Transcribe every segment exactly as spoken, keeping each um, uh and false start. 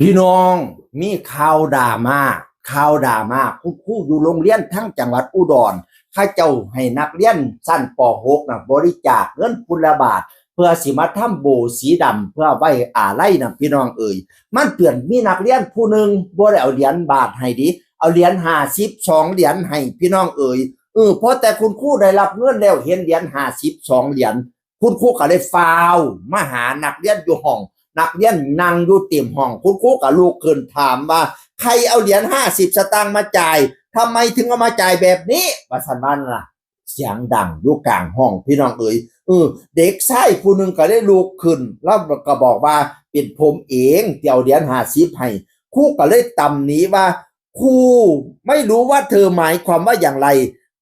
พี่น้อง มีข่าวดราม่า ข่าวดราม่า คุณครูอยู่โรงเรียนทั้งจังหวัดอุดร เขาเจ้าให้นักเรียนชั้น ป.หก นะ บริจาคเงินพุทธบาท เพื่อสิมาทำโบสีดำ เพื่อไว้อาลัยนะพี่น้องเอ๋ย มันเปื่อนมีนักเรียนผู้หนึ่งบ่ได้เอาเหรียญบาทให้ดิ เอาเหรียญห้าสิบสองเหรียญให้พี่น้องเอ๋ย เออ พอแต่คุณครูได้รับเงินแล้วเห็นเหรียญห้าสิบสองเหรียญ คุณครูก็เลยฟ้าวมาหานักเรียนอยู่ห้อง นักเรียนนั่งอยู่เต็มห้อง คุณครูก็ลุกขึ้นถามว่า ใครเอาเหรียญห้าสิบสตางค์มาจ่าย ทำไมถึงเอามาจ่ายแบบนี้ ว่าซั่นว่านะ เสียงดังอยู่กลางห้องพี่น้องเอ๋ย เออ เด็กชายผู้หนึ่งก็ได้ลุกขึ้น แล้วก็บอกว่า เป็นผมเองที่เอาเหรียญห้าสิบให้ ครูก็เลยตำหนิว่า ครูไม่รู้ว่าเธอหมายความว่าอย่างไร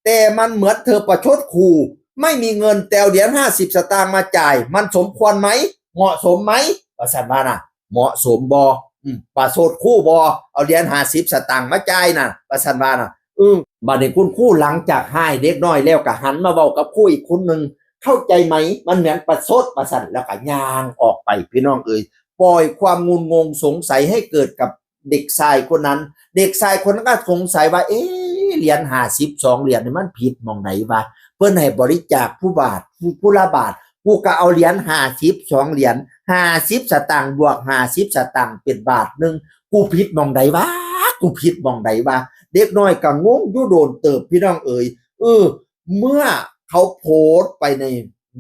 แต่มันเหมือนเธอประชดครู ไม่มีเงินแต่เอาเหรียญห้าสิบสตางค์มาจ่าย มันสมควรไหม เหมาะสมไหม ว่าซั่นว่านะ เหมาะสมบ่ อืม ประชดครูบ่ เอาเหรียญห้าสิบสตางค์มาจ่ายนะ ว่าซั่นว่านะ อืม บัดนี้คุณครูหลังจากฮ้ายเด็กน้อยแล้วก็หันมาเว้ากับครูอีกคนหนึ่ง เข้าใจไหม มันเหมือนประชด ว่าซั่น แล้วก็ย่างออกไปพี่น้องเอ๋ย ปล่อยความงุนงงสงสัยให้เกิดกับเด็กชายคนนั้น เด็กชายคนนั้นก็สงสัยว่า เอ๊ะ เหรียญห้าสิบสองเหรียญนี่มันผิดหม่องใดวะ เพิ่นให้บริจาคผู้บาท ผู้ ผู้ละบาท กูก็เอาเหรียญห้าสิบสองเหรียญ ห้าสิบสตางค์บวกห้าสิบสตางค์เป็นบาทหนึ่ง กูผิดหม่องใดวะ กูผิดหม่องใดวะ เด็กน้อยก็งงอยู่โดนเติบพี่น้องเอ๋ย เออ เมื่อเขาโพสต์ไปใน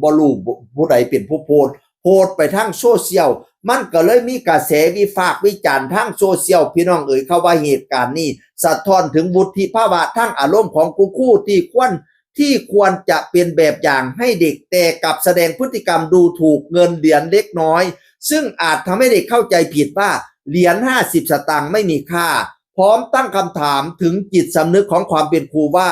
บ่รู้ผู้ใดเป็นผู้โพสต์ โพสต์ไปทางโซเชียล มันก็เลยมีกระแสวิพากษ์วิจารณ์ทางโซเชียล พี่น้องเอ๋ย เขาว่าเหตุการณ์นี้สะท้อนถึงวุฒิภาวะทางอารมณ์ของคุณครูที่ควร ที่ควรจะเป็นแบบอย่างให้เด็ก แต่กลับแสดงพฤติกรรมดูถูกเงินเหรียญเล็กน้อย ซึ่งอาจทำให้เด็กเข้าใจผิดว่าเหรียญห้าสิบสตางค์ไม่มีค่า พร้อมตั้งคำถามถึงจิตสำนึกของความเป็นครูว่า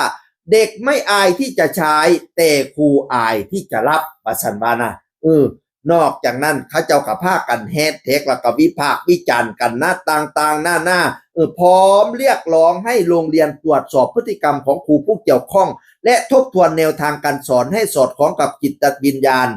เด็กไม่อายที่จะใช้ แต่ครูอายที่จะรับ ว่าซั่นว่านะ เออ นอกจากนั้นเขาเจ้าก็พากันแฮชแท็กแล้วก็วิพากษ์วิจารณ์กันนะต่างๆนานา เออ พร้อมเรียกร้องให้โรงเรียนตรวจสอบพฤติกรรมของครูผู้เกี่ยวข้อง และทบทวนแนวทางการสอนให้สอดคล้องกับจิตวิญญาณ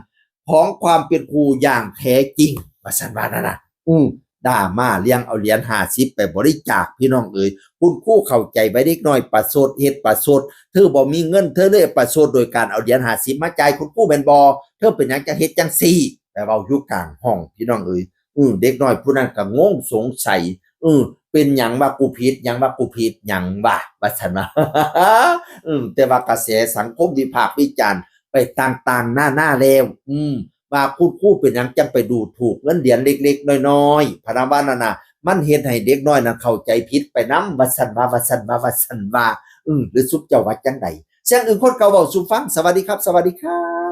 ของความเป็นครูอย่างแท้จริง ว่าซั่นว่านั่นนะ อืม ดราม่าเรื่องเอาเหรียญห้าสิบไปบริจาค พี่น้องเอ๋ย คุณครูเข้าใจไว้เด็กน้อยประชด เฮ็ดประชด เธอบ่มีเงิน เธอเลยประชดโดยการเอาเหรียญห้าสิบมาจ่ายคุณครูแม่นบ่ เธอเป็นหยังจั่งเฮ็ดจั่งซี้ ไปเว้าอยู่กลางห้อง พี่น้องเอ๋ย อืม เด็กน้อยผู้นั้นก็งงสงสัย อืม เป็นหยังว่ากูผิด หยังว่ากูผิด หยังว่า ว่าซั่นว่า อืม แต่ว่ากระแสสังคมวิพากษ์วิจารณ์ไปต่างๆนานาแล้ว อืม ว่าคุณครูเป็นหยังจั่งไปดูถูกเงินเหรียญเล็กๆน้อยๆ พะนะว่านั่นน่ะ มันเฮ็ดให้เด็กน้อยนั้นเข้าใจผิดไปนำ ว่าซั่นว่า ว่าซั่นว่า ว่าซั่นว่า อืม หรือซุมเจ้าว่าจั่งใด เสียงอื่นคนเก่าเว้าสู่ฟัง สวัสดีครับ สวัสดีครับ